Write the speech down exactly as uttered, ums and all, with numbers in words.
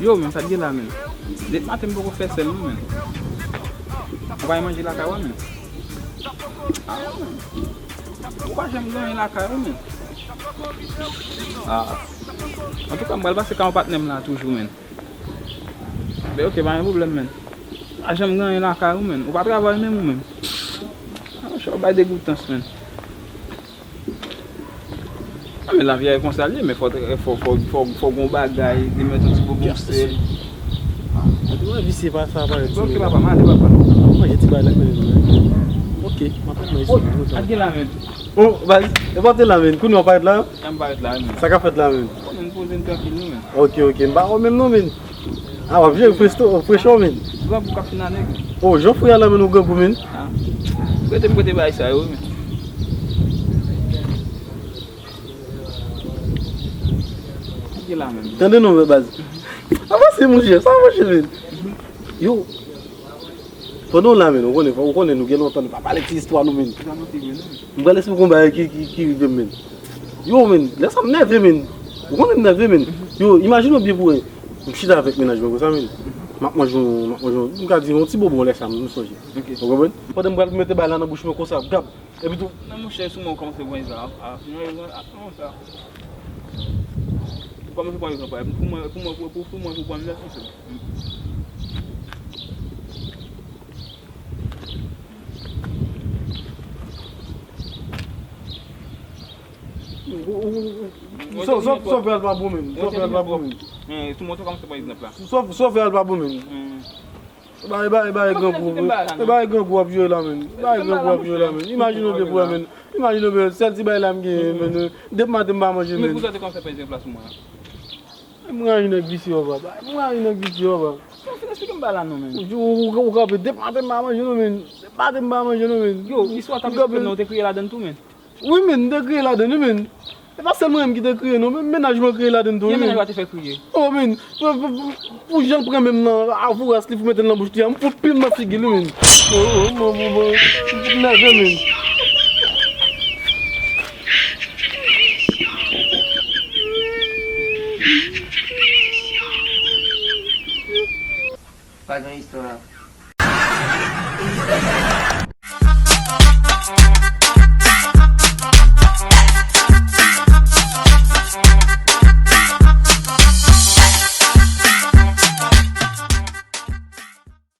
Yo, men, sa k gen la, men? Depi maten m poko fè sèl non, men. Ou pa manje lakay ou, men? Ah, men. Ou pa janm gen anyen lakay ou, men. Ah. Antouka, m pral pase kay yon patnè m la toujou, men. Ben, ok, pa gen pwoblèm, men. Pa janm gen anyen lakay ou, men. Ou pa travay menm, ou menm. Ah, monchè, w bay degoutans, men. Ah, men lavi a e konsa l ye, men fò, fò, fò, fò, fò gon bagay, li mèt yon ti bobon sèl. Antouka, vi se pa sa, pa yon ti... Ok, papa, m ale, papa. Manje ti bagay la, men. Ok, m ap manje. Oh, sa k gen la, men? Oh, baz, e pa te la, men. Kounye a w parèt la? Sa m parèt la, men. Sa k ap fèt la, men? Bon, men, poze m trankil, non, men. Ok, ok, m pa wè w menm, non, men. Ah, w ap jere fresto, frecho, men. Grangou k ap fin ane, men. Oh, jan frè a la, men, ou grangou, men. Ah. Prete m prete bagay sa yo, men. Ki la, men? Tande non, men, baz. Avanse, monchè, sa avanse, men. Yo, pandan w la, men, ou konnen, ou konnen nou gen lontan nou pa pale ti istwa nou, men. M pral esplike w yon bagay ki, ki, ki rive m, men. Yo, men, lè sa m nève, men. Ou konnen m nève, men. Yo, imajine w byen pou wè. M chita avèk mennaj mwen konsa, men. M ap manje yon, m ap manje yon, m ka di yon ti bobon lè sa, m sonje. Ok. Ou konprann? Pandan m pral mete bagay la nan bouch mwen konsa, gab. Epi tou, nan monchè, sou mwen ou kòmanse pran egzanp. Ah, non, non, ah, non, sa. Ou kòmanse pran egzanp, pou mwen, pou mwen, pou, pou, pou mwen, pou pran egzanp, se. Ou, ou, ou, ou, sòf, sòf, sòf vè a l pa bon, men. Sòf vè a l pa bon, men. Men, sou mwen, ou kòmanse pran egzanp la. Sòf, sòf vè a l pa bon, men. E bagay, e bagay, e bagay grangou, e bagay grangou w ap jere la, men. E bagay grangou w ap jere la, men. Imajine w byen pou wè, men. Imajine w byen, sèl ti bagay la m genyen, men. Depi maten m pa manje, men. Men pou sa te kòmanse pran egzanp la sou mwen. M rayi nèg visye yo, papa. M rayi nèg visye yo, papa. Ou fin esplike m bagay la non, men. Ou, ou, ou kanpe depi maten m pa manje non, men. Depi maten m pa manje non, men. Yo, istwa w t ap esplike m nan, ou te kriye ladann tou, men. Wi, men, m te kriye ladann, wi, men. E pa sèl mwen menm ki te kriye, non, men mennaj mwen kriye ladann tou, wi, men. Ki mennaj ou a te fè kriye? Oh, men, pou, pou, pou, pou jan l pran men m nan, avouras li pou mete l nan bouch li a, m fout pil nan figi l, wi, men. Oh, oh, m, m, m, m, m fout nève, men. Pa gen istwa.